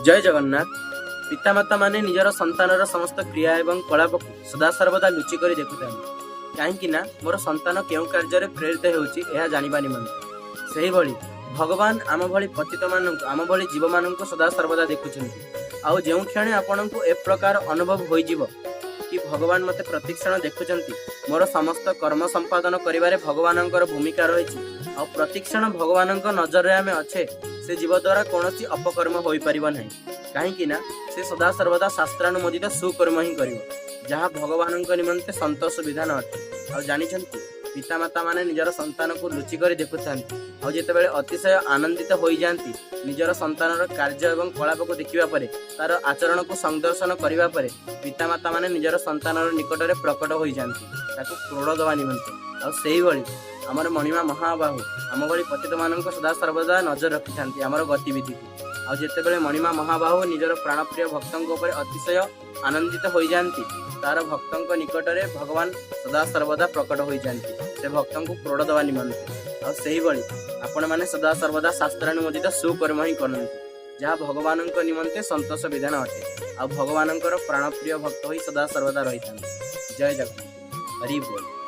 ଜୟ ଜଗନ୍ନାଥ। ପିତାମାତା ମାନେ ନିଜର ସନ୍ତାନର ସମସ୍ତ କ୍ରିୟା ଏବଂ କଳାପକୁ ସଦାସର୍ବଦା ଲୁଚି କରି ଦେଖୁଥାନ୍ତି, କାହିଁକି ନା ମୋର ସନ୍ତାନ କେଉଁ କାର୍ଯ୍ୟରେ ପ୍ରେରିତ ହେଉଛି, ଏହା ଜାଣିବା ନିମନ୍ତେ। ସେହିଭଳି ଭଗବାନ ଆମ ଭଳି ପତିତମାନଙ୍କୁ, ଆମ ଭଳି ଜୀବମାନଙ୍କୁ ସଦାସର୍ବଦା ଦେଖୁଛନ୍ତି। ଆଉ ଯେଉଁ କ୍ଷଣେ ଆପଣଙ୍କୁ ଏ ପ୍ରକାର ଅନୁଭବ ହୋଇଯିବ କି ଭଗବାନ ମୋତେ ପ୍ରତିକ୍ଷଣ ଦେଖୁଛନ୍ତି, ମୋର ସମସ୍ତ କର୍ମ ସମ୍ପାଦନ କରିବାରେ ଭଗବାନଙ୍କର ଭୂମିକା ରହିଛି ଆଉ ପ୍ରତିକ୍ଷଣ ଭଗବାନଙ୍କ ନଜରରେ ଆମେ ଅଛେ, ସେ ଜୀବ ଦ୍ୱାରା କୌଣସି ଅପକର୍ମ ହୋଇପାରିବ ନାହିଁ। କାହିଁକି ନା ସେ ସଦାସର୍ବଦା ଶାସ୍ତ୍ରାନୁମୋଦିତ ସୁକର୍ମ ହିଁ କରିବ, ଯାହା ଭଗବାନଙ୍କ ନିମନ୍ତେ ସନ୍ତୋଷ ବିଧାନ ଅଟେ। ଆଉ ଜାଣିଛନ୍ତି, ପିତାମାତା ମାନେ ନିଜର ସନ୍ତାନକୁ ଲୁଚି କରି ଦେଖୁଥାନ୍ତି ଆଉ ଯେତେବେଳେ ଅତିଶୟ ଆନନ୍ଦିତ ହୋଇଯାଆନ୍ତି, ନିଜର ସନ୍ତାନର କାର୍ଯ୍ୟ ଏବଂ କଳାପକୁ ଦେଖିବା ପରେ, ତାର ଆଚରଣକୁ ସଂଦର୍ଶନ କରିବା ପରେ, ପିତାମାତା ମାନେ ନିଜର ସନ୍ତାନର ନିକଟରେ ପ୍ରକଟ ହୋଇଯାଆନ୍ତି ତାକୁ କ୍ରୋଡ଼ ଦେବା ନିମନ୍ତେ। ଆଉ ସେଇଭଳି ଆମର ମଣିମା ମହାବାହୁ ଆମ ଭଳି ପତିତମାନଙ୍କୁ ସଦାସର୍ବଦା ନଜର ରଖିଥାନ୍ତି ଆମର ଗତିବିଧିକୁ। ଆଉ ଯେତେବେଳେ ମଣିମା ମହାବାହୁ ନିଜର ପ୍ରାଣପ୍ରିୟ ଭକ୍ତଙ୍କ ଉପରେ ଅତିଶୟ ଆନନ୍ଦିତ ହୋଇଯାଆନ୍ତି, ତାର ଭକ୍ତଙ୍କ ନିକଟରେ ଭଗବାନ ସଦାସର୍ବଦା ପ୍ରକଟ ହୋଇଯାଆନ୍ତି ସେ ଭକ୍ତଙ୍କୁ କ୍ରୋଡ଼ ଦେବା ନିମନ୍ତେ। ଆଉ ସେଇଭଳି ଆପଣମାନେ ସଦାସର୍ବଦା ଶାସ୍ତ୍ରାନୁମୋଦିତ ସୁକର୍ମ ହିଁ କରନ୍ତୁ, ଯାହା ଭଗବାନଙ୍କ ନିମନ୍ତେ ସନ୍ତୋଷ ବିଧାନ ଅଟେ, ଆଉ ଭଗବାନଙ୍କର ପ୍ରାଣପ୍ରିୟ ଭକ୍ତ ହୋଇ ସଦାସର୍ବଦା ରହିଥାନ୍ତି। ଜୟ ଜଗନ୍ନାଥ, ହରି ବୋଲ।